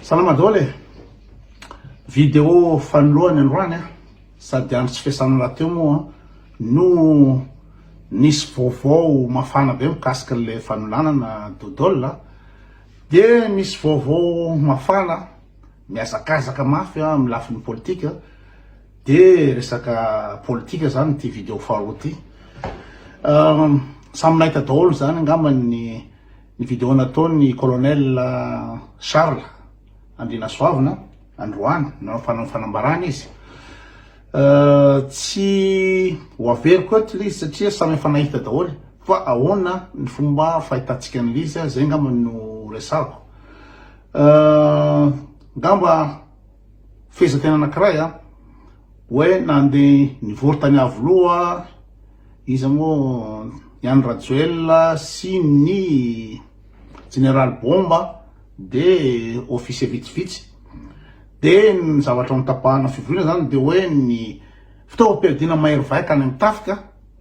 Salama daholo e! Vidéo fanoloany androany a, sady andro tsy fiasana rahateo moa no nisy vaovao mafana be mikasika an'ilay fanolanana Dodol a, dia misy vaovao mafana mihazakazaka mafy amin'ny lafiny politika dia resaka politika zany ity vidéo faharoa ity. Samy nahita daholo zany angamba ny Ny video nataon'ny colonel Charles Andrianasoavina androany nanao fanambarana izy. Tsy ho averiko eto ilay izy satria samy efa nahita daholo fa ahoana ny fomba fahitantsika an'ilay izy zay angamba no resahako. Angamba fehezanteny anankiray a hoe nandeha nivory tany Iavoloha Iza moa i Andry Rajoelina sy ny jeneraly Bomba de officier vitsivitsy de ny zavatra notapahana fivoriana zany de hoe ny fitaovam-piadiana mahery vaika any amin'ny tafika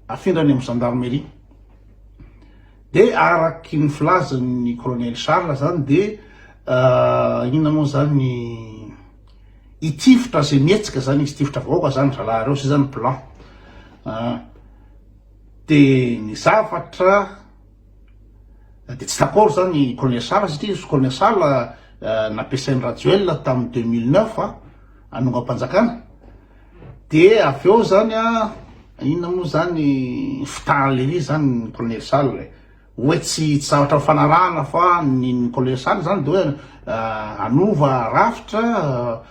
afindra any amin'ny gendarmerie de araky ny filazan'ny colonel Charles zany de inona moa zany Hitifitra zay mihetsika zany izy, hitifitra vahoaka zany zalahy reo, zay zany plan. Ah, de ny zavatra de tsy d'accord zany colonel Charles satria izy colonel Charles eh, nampiasain'i Rajoelina tamin'ny 2009 ah, hanongam-panjakana. De avy eo zany ah, inona moa zany fitahan'lery zany colonel Charles e. Hoe tsy tsy zavatra nifanarahana fa ny ny colonel zany de hoe hanova rafitra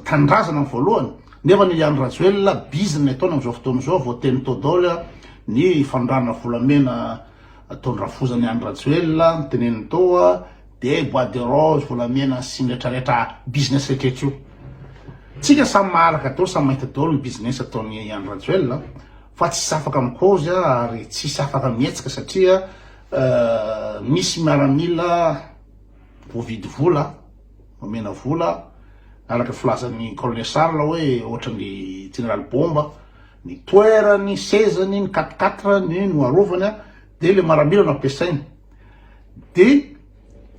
tanindrazana ny voalohany nefa ny Andry Rajoelina bizina ataony am'izao fotoana izao voateny tao daholo ny fanondranana volamena ataony rafozany Andry Rajoelina niteneniny tao de bois de rose volamena sy ny retraretra business rehetraretra io tsika samy maharaka daholo samy mahita daholo ny business ataony Andry Rajoelina Fa tsisy afaka mikaozy ary tsisy afaka mihetsika satria misy miaramila voavidy vola, omena vola araka filazan'ny colonel Charles hoe ohatran'ny jeneraly bomba ny toerany, sezany, ny quatre quatre ny no arovany de le maramila no ampiasainy de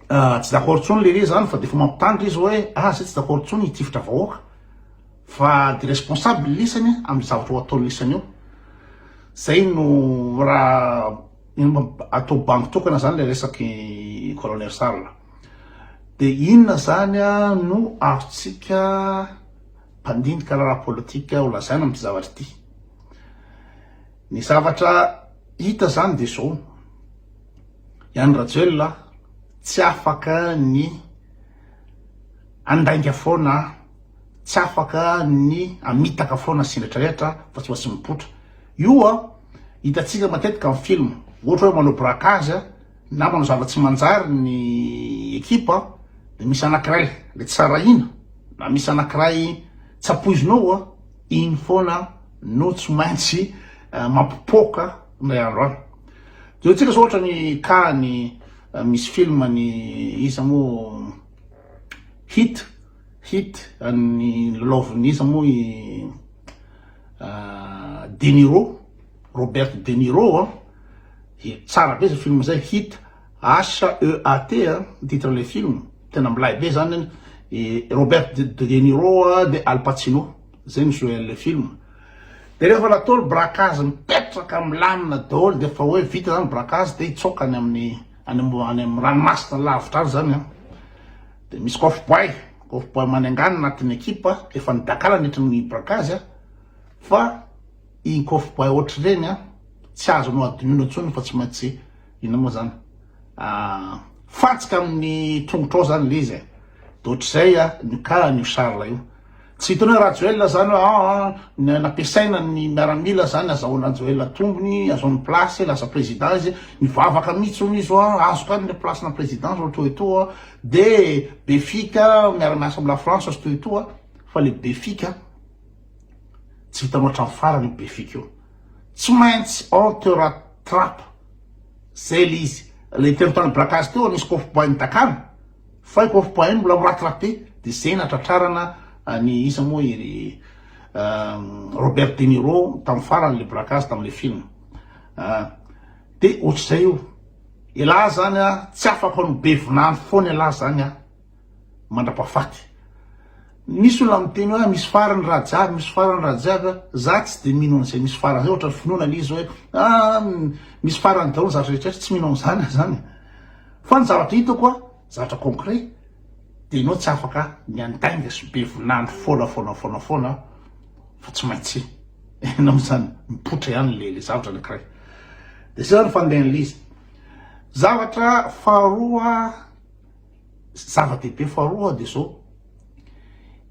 tsy d'accord intsony lery zany fa de efa mampitandrina izy hoe ah zay tsy d'accord intsony hitifitra vahoaka. Fa de responsable lisany amin'ny zavatra ho ataony lisany eo. Zay no raha atao bango tokana zany le resaky colonel Charles. De inona zany no azontsika mpandinika raharaha politika ho lazaina amin'ity zavatra ity? Ny zavatra hita zany de zao, i Andry Rajoelina tsy afaka ny handainga foana tsy afaka ny hamitaka foana sy retraretra fa tsy maintsy mipoitra. Io a hitantsika matetika amin'ny film, ohatra hoe manao braquage na manao zava-tsy manjary ny ekipa de misy anakiray le tsy sarahina na misy anakiray tsy ampoizinao a, iny foana no tsy maintsy mampipoaka indray andro any. Jerentsika zao ohatra ny cas ny misy film ny iza moa Heat Hit an'ny lalaovin'iza moa i De Niro, Robert De Niro an, tsara be zay film zay, Heat, H-E-A-T an, ny titre le film, tena milay be zany, Robert De Niro de Al Pacino, zay ny jouer le film, de rehefa natao ny braquage mipetraka milamina daholo de efa hoe vita zany braquage de hitsoaka any amin'ny any amin'ny ranomasina lavitra any zany an. De misy coffre-boy, coffre-boy manengana anatin'ny ekipa, efa nidakala niditra ny braquage a, fa iny coffre-boy ohatr'ireny a, tsy azonao adinoina intsony fa tsy maintsy inona moa zany, fantsika amin'ny tongotrao zany le izy e, de ohatr'izay a ny cas an'io Charles io. Tsy hitany hoe Rajoelina zany hoe aa nampiasaina ny miaramila zany azahoan'i Rajoelina tombony, azahoany place, lasa président izy, nivavaka mihitsy hono izy hoa azoko any le place na président zao tout et tout a, de be fika miara miasa am la France sy tout et tout a, fa le be fika tsy vitanao hatramin'ny farany io be fika io, tsy maintsy on te rattrape, zay le izy, le teny tany braquage teo nisy coffre boy nidakana. Fa i Kofy Poain mbola mi-rattraper de zay natratrarana an'i iza moa i ry Robert De Niro tamin'ny farany le braquage tamin'le film. De ohatr'izay io. Elah zany a tsy afaka no be vinany foana elah zany a. Mandra-pahafaty. Misy olona miteny hoe misy farany raha jiaby, misy farany raha jiaby, za tsy de mino an'izay misy farany zay, ohatran'ny finoana le izy hoe ah misy farany daholo ny zavatra rehetra, tsy mino an'izany aho zany. Fa ny zavatra hitako a, zavatra concret, de enao tsy afaka ny handainga sy be vinany foana foana foana foana fa tsy maintsy enao zany mipoitra ihany le le zavatra anakiray. De zay zany fandehan'le izy. Zavatra faharoa Zava-dehibe faharoa dia zao,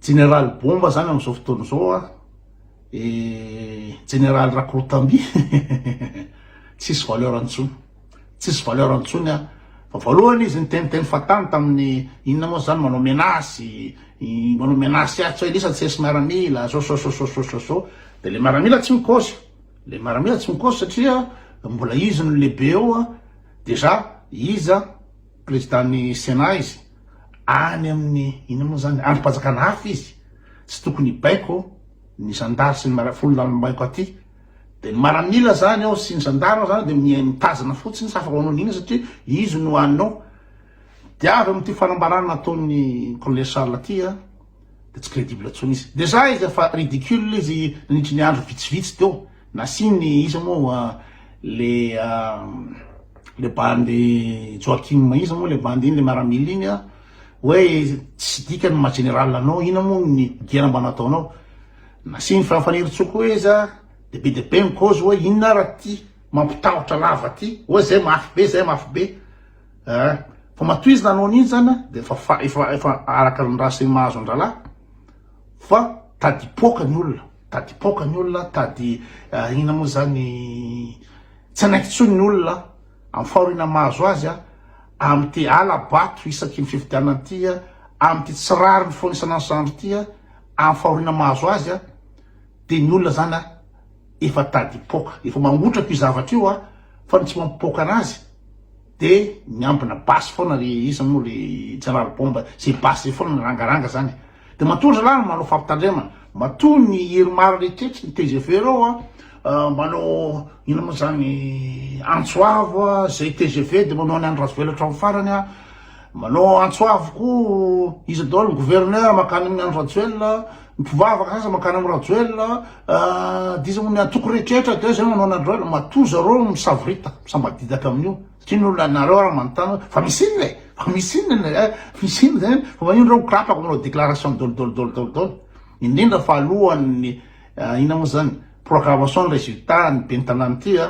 jeneraly bomba zany amin'izao fotoana izao a, jeneraly Rakotamby tsisy valeur intsony, tsisy valeur intsony a, fa voalohany izy niteniteny fahatany tamin'ny inona moa zany manao menace, manao menace atsy hoe lisa tsy hisy miaramila, zao zao zao zao zao zao, de le miaramila tsy mikaozy, le miaramila tsy mikaozy satria mbola izy no lehibe eo a, déjà izy a. Président-n'ny Sénat izy, any amin'ny inona moa zany, andrim-panjakana hafa izy, tsy tokony hibaiko ny zandary sy ny mara- olona mibaiko aty, de ny maramila zany ao sy ny zandary ao zany de mi- mitazana fotsiny tsy afaka manao n'inona satria izy no any ao, de avy amin'ity fanambarana nataon'ny colonel Charles ty a, de tsy crédible intsony izy, déjà izy efa ridicule izy nandritry ny andro vitsivitsy teo, Nasiany iza moa le le bandy Joachim iza moa le bandy iny le miaramila iny a hoe tsy dikany maha général anao ina moa ny guerre mba nataonao nasiany Fanirintsoa koa izy a de be de be ny cause hoe inona ara ty mampitahotra lava ty hoe zay mafy be zay mafy be eh fa matoa izy nanao an'iny zany de efa fa efa efa araka ny raha sy mahazo an-dralahy fa tady hipoaka ny olona Tady hipoaka ny olona, tady inona moa zany, tsy hanaiky intsony ny olona amin'ny fahoriana mahazo azy, amin'ity hala-bato isaky ny fifidianana ity, amin'ity tsy rariny foana isan'andro isan'andro ity, amin'ny fahoriana mahazo azy, dia ny olona zany efa tady hipoaka, efa mangotraka io zavatra io fa ny tsy mampipoaka anazy dia miambina basy foana ry iza moa ry jeneraly bomba, zay basy zay foana mirangaranga zany. De matoa ry zalahy manao fampitandremana, matoa ny IRMAR rehetrretra, ny tgv reo a, manao inona moa zany antso avo a, zay tgv de manao ny Andry Rajoelina hatramin'ny farany a, manao antso avo koa iza daholo ny gouverneur makany amin'ny Andry Rajoelina, ny mpivavaka sasany makany amin'ny Rajoelina, de iza moa ny antoko rehetrretra de zay manao ny Andry Rajoelina, matoa zareo misavorita, misambadidaka amin'io. Satria ny olona nareo ary manontany hoe fa misy inona e? Fa misy inona e? Misy inona zany? Fa maninona reo mikrapaka manao déclaration daholo daholo daholo daholo daholo? Indrindra fa alohan'ny inona moa zany proclamation ny résultat ny ben'ny tanàna ity a,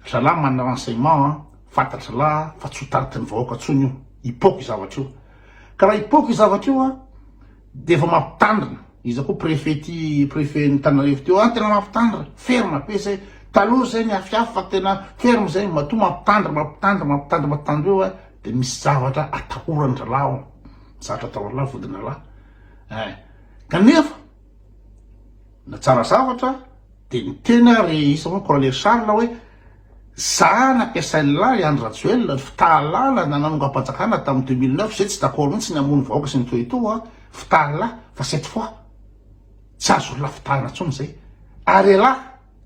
zalahy manana renseignement a, fantatr'lah fa tsy ho taritin'ny vahoaka intsony io, hipoaka io zavatra io. Ka raha hipoaka io zavatra io a, de efa mampitandrina iza koa préfet ty préfet ny Tanarivo teo ah tena mampitandrina ferme be zay taloha zay niafiafy fa tena ferme zay matoa mampitandrina mampitandrina mampitandrina mampitandrina eo ah de misy zavatra atahoran-dralahy ao zavatra atahoran-dralahy vodin-dralahy eh kanefa na tsara zavatra De niteny aho ry iza moa Colonel Charles hoe za nampiasain'lah i Andry Rajoelina ny fitahalala na nanongam-panjakana tamin'ny 2009 zay tsy d'accord mihitsy ny hamono vahoaka sy ny toa etoa a fitahalala fa cette fois tsy azon'lah fitahana intsony zay ary elah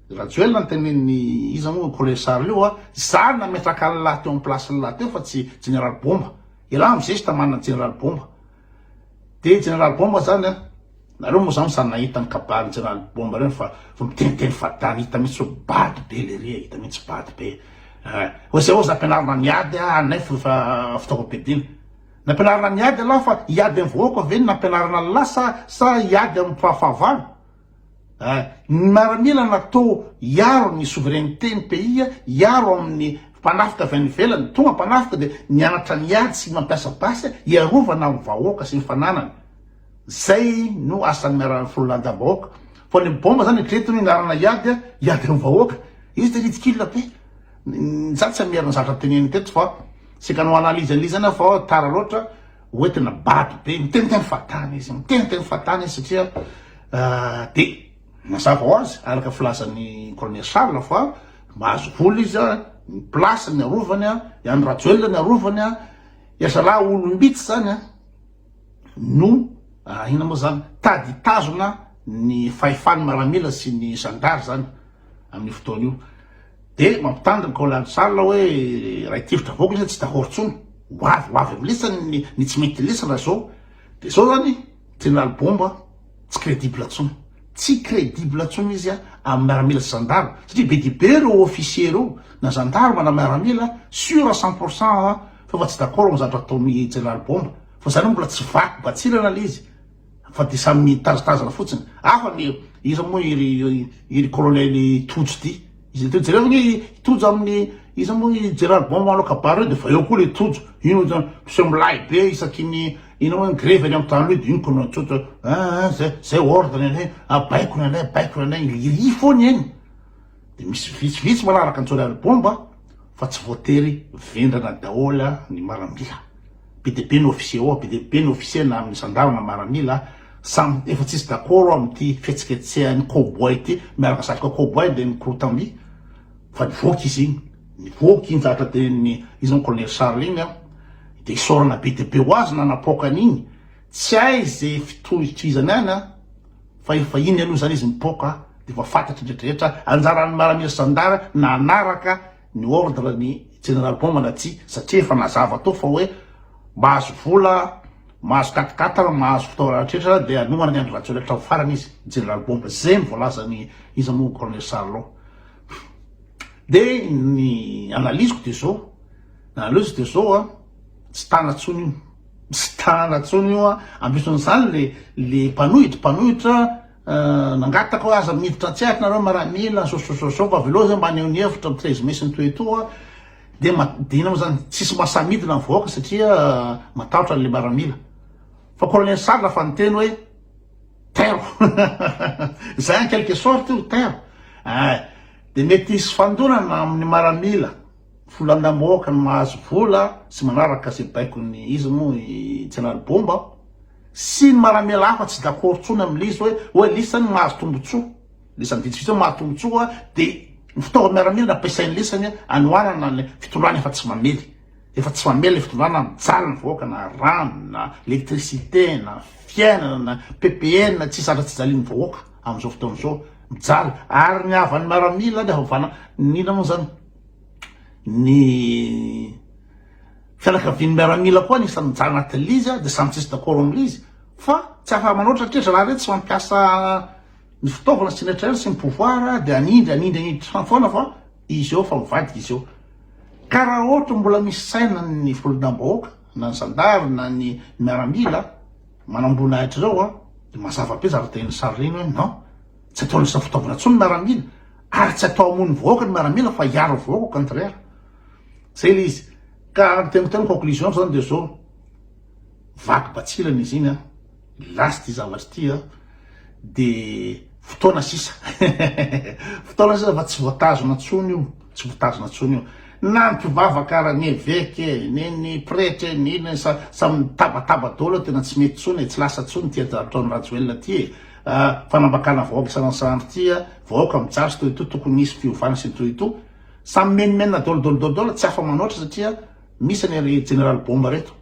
Rajoelina nitenenin'ny iza moa Colonel Charles io a za nametraka an'lah teo amin'ny place-n'lah teo fa tsy Général Bomba elah mizesta manana Général Bomba De jeneraly bomba zany an, nareo moa zany samy nahita ny kabarin'i jeneraly bomba reny fa fa miteniteny fahatany hita mihitsy hoe bado be lery e, hita mihitsy bado be eh, hoe zay ozy nampianarina niady ah anay fa fitaovam-piadiana, nampianarina niady ialahy fa hiady amin'ny vahoaka ve no nampianarina an'lah sa sa hiady amin'ny fahavalo? Eh, ny miaramila natao hiaro ny souveraineté ny pays, hiaro amin'ny mpanafika avy any ivelany, tonga mpanafika dia nianatra niady sy mampiasa basy hiarovana ny vahoaka sy ny fananany. Zay no asan'ny miaramila fololanjam-bahoaka. Fa ny bomba zany eritreretiny hoe niarana hiady, hiady amin'ny vahoaka. Izy dia ridicule be. Za tsy hamerina zavatra teneniny teto fa saika hanao analyse an'ilay izy zany aho fa tara loatra. Hoe tena bado be, miteniteny fahatany izy, miteniteny fahatany izy satria de mazava ho azy araka filazan'ny colonel Charles fa mahazo vola izy a, ny place ny arovany a, i Andry Rajoelina ny arovany a, i zalahy olom-bitsy zany a no inona moa zany tady hitazona ny fahefan'ny maramila sy ny zandary zany amin'io fotoana io. De mampitandrina colonel Charles hoe raha hitifitra vahoaka izy tsy d'accord intsony. Ho avy, ho avy amin'lisany ny ny tsy mety lisany raha zao. De zao zany, jeneraly bomba tsy crédible intsony. Tsy crédible intsony izy amin'ny miaramila sy gendarme satria be dia be ireo officier ireo na gendarme na miaramila sûr à 100% fa efa tsy d'accord amin'ny zavatra ataon'i jeneraly bomba fa zany mbola tsy vaky batsilana le izy fa dia samy mitazatazana fotsiny. Hafa ny iza moa iry iry colonel Tojo ity. Izy teo jereo anie i Tojo amin'ny iza moa i Gerard Bomba manao kabary eo dia efa eo koa le Tojo. Ino zany miseho milay be isaky ny ino moa grevy any amin'ny tany io dia iny colonel Tojo ah zay zay ordre ny anay ah baiko ny anay baiko ny anay iry foana eny. Dia misy vitsivitsy manaraka an'i Gerard Bomba fa tsy voatery vendrana daholo ny maramila. Be dia be ny officier ao, be dia be ny officier na amin'ny zandary na maramila, samy efa tsisy d'accord amin'ity fihetsiketsehan'ny cowboy ity, miaraka satroka cowboy dia mikorotam-by, fa nivoaka izy iny, nivoaka iny zavatra tenenin'ny iza moa colonel Charles iny an, dia isaorana be dia be ho azy nanapoaka an'iny, tsy hay ze fitohitohizany any an, fa efa iny aloha zany izy mipoaka dia efa fantatry ny rehetrarehetra, anjaran'ny maramila sy zandary nanaraka ny ordre ny jeneraly bomba na tsia satria efa nazava teo fa hoe mahazo vola mahazo quat-quatre mahazo fitaovana rehetra dia hanomana ny Andry Rajoelina hatramin'ny farany izy jeneraly bomba zay ny voalazan'ny iza moa colonel Charlot de ny analyse-ko de zao ny analyse de zao a tsy tana tsony io tsy tana tsony io a ambison'izany le le mpanohitra mpanohitra Nangataka hoe aza miditra an-tsehatra nareo maramila zao zao zao zao fa avelao zay mba haneho ny hevitra amin'ny 13 mai sy ny toa etoa dia dia inona moa zany tsisy mahasahy midina ny vahoaka satria matahotra an'le maramila fa colonel Charles fa niteny hoe tairo zay en quelque sorte io tairo eh dia mety hisy fandonana amin'ny maramila volan-dambahoaka ny mahazo vola sy manaraka izay baikon'ny iza moa i jeneraly bomba Sy ny maramila hafa tsy d'accord tsony amle izy hoe hoe lisany mahazo tombotsoa, lisany vitsivitsy hoe mahazo tombotsoa de ny fitaova miaramila nampiasainy lisany anohanana ny fitondrana efa tsy mamely, efa tsy mamely le fitondrana mijaly ny vahoaka na rano na electricité na fiainana na ppn tsisy zavatra tsy jalian'ny vahoaka amzao fotoana zao mijaly ary ny havan'ny miaramila ny havana ny inona moa zany ny Fianakavian'ny miaramila koa anisan'ny mijaly anatin'ilay izy dia samy tsisy d'accord amin'ilay izy fa tsy afa-manoatra satria zalahy ireny tsy mampiasa ny fitaovana sy ny rehetra sy ny pouvoir dia hanindry hanindry hanindry trano foana fa izy eo fa mivadika izy eo. Ka raha ohatra mbola misy saina ny volonam-bahoaka na ny zandary na ny miaramila manamboninahitra ireo a dia mazava be zavatra tenenin'i Charles iny hoe non tsy atao lasa fitaovana intsony ny miaramila ary tsy atao hamono vahoaka ny miaramila fa hiaro ny vahoaka au contraire. Zay le izy. Ka ny teniko tena conclusion zany de zao, vaky batsilana izy iny an, lasa ity zavatra ity an, de fotoana sisa, fotoana sisa fa tsy voatazona tsony io, tsy voatazona tsony io. Na ny mpivavaka ara, ny eveka e, ny ny pretra e, ny inona sa samy mitabataba daholo tena tsy mety tsony e, tsy lasa tsony ity ataon'i Rajoelina ity e, fanambakana vahoaka isan'andro ity an, vahoaka mijaly sy toy toy, tokony hisy fiovana sy ny toy toy. Samy mimenomenona daholo daholo daholo daholo tsy afa manoatra satria misy anie ry jeneraly bomba reto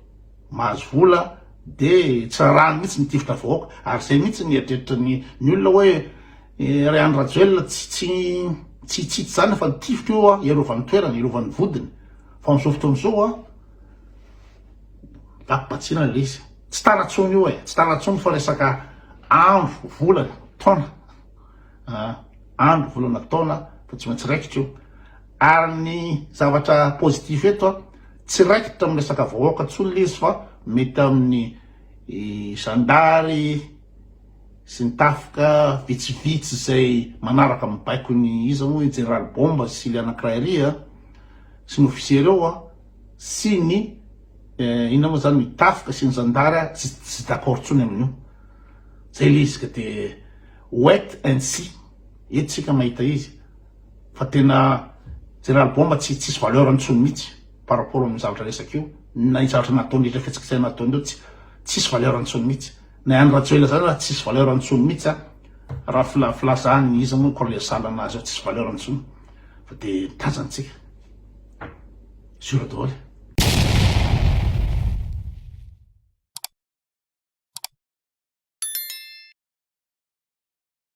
mahazo vola de tsy rarahany mihitsy ny tifitra vahoaka ary zay mihitsy ny eritreritry ny ny olona hoe ry Andry Rajoelina tsy tsy tsy hitsitsy zany fa ny tifitra io a hiarovany toerana hiarovany vodiny fa am'zao fotoana zao a vaky-batsina le izy tsy tana tsony io e tsy tana tsony fa resaka andro volana taona Andro, volana, taona fa tsy maintsy raikitra io. Ary ny zavatra positif eto an, tsy raikitra amin'ny resaka vahoaka intsony ilay izy fa mety amin'ny zandary sy ny tafika vitsivitsy izay manaraka amin'ny baikon'ny iza moa i jeneraly Bomba sy ilay anankiray ary an, sy ny officier ireo an, sy ny inona moa zany ny tafika sy ny zandary tsy tsy d'accord intsony amin'io. Zay ilay izy ka dia Wait and see, eto tsika mahita izy fa tena Jeneraly Bomba tsy tsisy valeur intsony mihitsy par rapport amin'ny zavatra resaka io, na ny zavatra nataony rehetra fihetsiketsehana nataony ireo tsy tsisy valeur intsony mihitsy, na i Andry Rajoelina zany raha tsisy valeur intsony mihitsy an, raha fila filazany iza moa colonel sahala anazy io tsisy valeur intsony fa de tazantsika, sûr daholo.